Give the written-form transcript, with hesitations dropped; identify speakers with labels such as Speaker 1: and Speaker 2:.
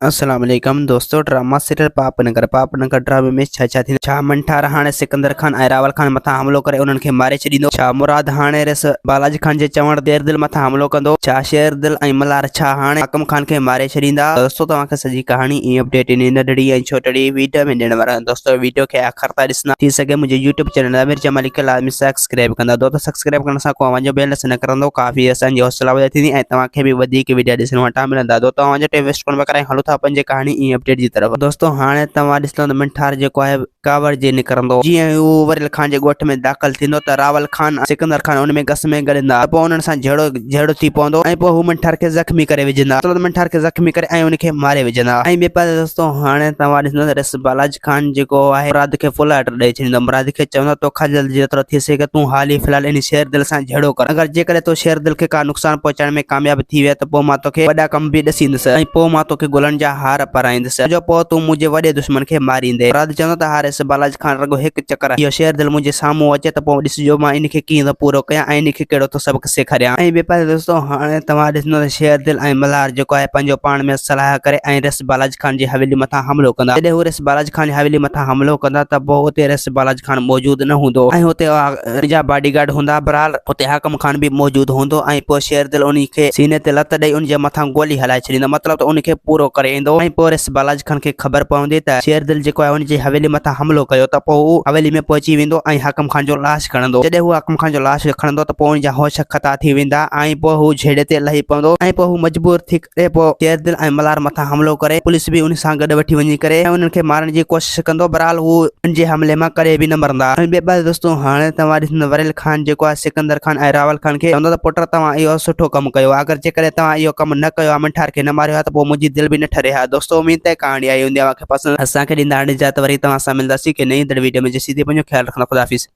Speaker 1: السلام عليڪم دوستو ڊراما سيريل پاپ نگر پاپ نگر ڊرامي ۾ ڇا ڇا ٿيندو ڇا منٺار هاڻي سڪندر خان ۽ راول خان مٿان حملو ڪري انهن کي ماري ڇڏيندو ڇا مراد هاڻي رس بالاجي خان جي چوڻ تي دل مٿان حملو ڪندو ڇا شير دل ۽ ملهار ڇا هاڻي حاڪم خان کي ماري ڇڏيندا دوستو توهان کي سڄي ڪهاڻي ۽ اپڊيٽ انهي ننڍڙي ۽ ڇوٽڙي ويڊيو ۾ ڏيڻ وارا آهيون دوستو ويڊيو کي آخر تائين ڏسندا ٿي سگهي منهنجي يوٽيوب چينل امير جمالي کي لازمي سبسڪرائب ڪندا دوستو سبسڪرائب ڪرڻ سان ڪو اوهان جو بيلنس نه ڪرندو ڪافي اسان جي حوصلا افزائي ٿيندي ۽ توهان کي به وڌيڪ وڊيا ڏسڻ وٽان ملندا دوستو اوهان جو ٽائيم ويسٽ ڪونه پيا ڪرايون هلو ٿا پنهنجي ڪهاڻي ۽ اپڊيٽ جي طرف دوستو هاڻي توهان ڏسندو ته منٺار جيڪو آهي ڪاوڙجي نڪرندو جيئن هو وريل خان جي ڳوٺ ۾ داخل ٿيندو ته راول خان ۽ سڪندر خان ان ۾ گس ۾ گڏندا ته پوء انهن سان جهيڙو جهيڙو ٿي پوندو ۽ پوء هو منٺار کي زخمي ڪري وجهندا مطلب ته منٺار کي زخمي ڪري ۽ ان کي ماري وجهندا ۽ ٻئي پاسي دوستو هاڻي توهان ڏسندو ته رس بالاچ خان جيڪو آهي مراد کي فل آرڊر ڏئي ڇڏيندو. مراد کي چوندو توکان جلد جيترو ٿي سگهي تون حال ئي في الحال انهي شير دل سان جهيڙو ڪر. اگر جيڪڏهن تون شير دل کي ڪا نقصان پهچائڻ ۾ ڪامياب ٿي وئين ته پوء مان توکي وڏا ڪم به ڏسيندس ۽ پوء مان توکي گلن جا هار پارائيندس جو پوء تون منهنجي وڏي دشمن کي ماريندين. مراد چوندو ته حارث بالاچ خان رڳو هڪ چڪر اهو شير دل منهنجي سامهون اچي ته پوء ڏسجو مان ان کي ڪيئن ٿو پورو ڪيان ۽ ان کي ڪهڙو ٿو سبق سيکاريان. ۽ ٻئي پاسي دوستو هاڻي توهان ڏسندو ته شير دل ۽ ملهار جيڪو آهي پنهنجو پاڻ ۾ صلاح ڪري ۽ رس بالاچ خان جي حويلي مٿان حملو ڪندا. جڏهن هو رس بالاچ خان جي حويلي مٿان حملو ڪندا ته پوء اتي رس بالاچ خان موجود نه هوندو ۽ اتي ان جا باڊي گارڊ هوندا. بهرحال اتي حاڪم خان به موجود هوندو ۽ پوء شير دل ان کي سيني تي لت ڏئي ان جي مٿان گولي هلائي ڇڏيندو مطلب ته ان کي پورو ڪري ايندو ۽ پوء رس بالاچ خان کي خبر پوندي ته شير دل جيڪو آهي ان جي حويلي مٿان حملو ڪيو ته پوء هو حويلي ۾ پهچي ويندو ۽ حاڪم خان جو لاش کڻندو. جڏهن هو حاڪم خان جو لاش کڻندو ته پوء ان جا هوش خطا ٿي ويندا ۽ پوء هو جهيڙي تي لهي پوندو ۽ پوء هو مجبور ٿي ڪري پوء شير دل ۽ ملهار مٿان حملو ڪري پوليس به ان سان گڏ وٺي وڃي ڪري ۽ انهن کي مارڻ جي ڪوشش ڪندو بهرحال هو ان جي حملي مان ڪڏهن به نه مرندا. ۽ ٻئي پاسي دوستو هاڻي توهان ڏسندو وريل خان جيڪو آهي سڪندر خان ۽ راول خان کي چوندو ته پٽ توهان اهو سٺو ڪم ڪيو آهي اگر جيڪڏهن توهان اهو ڪم نه ڪيو ها منٺار کي نه ماريو ها ته پوء منهنجي دل به نه ٺري ها دوستو اميد ته ڪهاڻي آئي هوندي اوهان کي پسند اسان کي ڏيندا هاڻي اجازت وري توهان سان ملنداسين ڪنهن نئين ايندڙ ويڊيو ۾ جيسين تائين پنهنجو خيال رکندا خدا حافظ.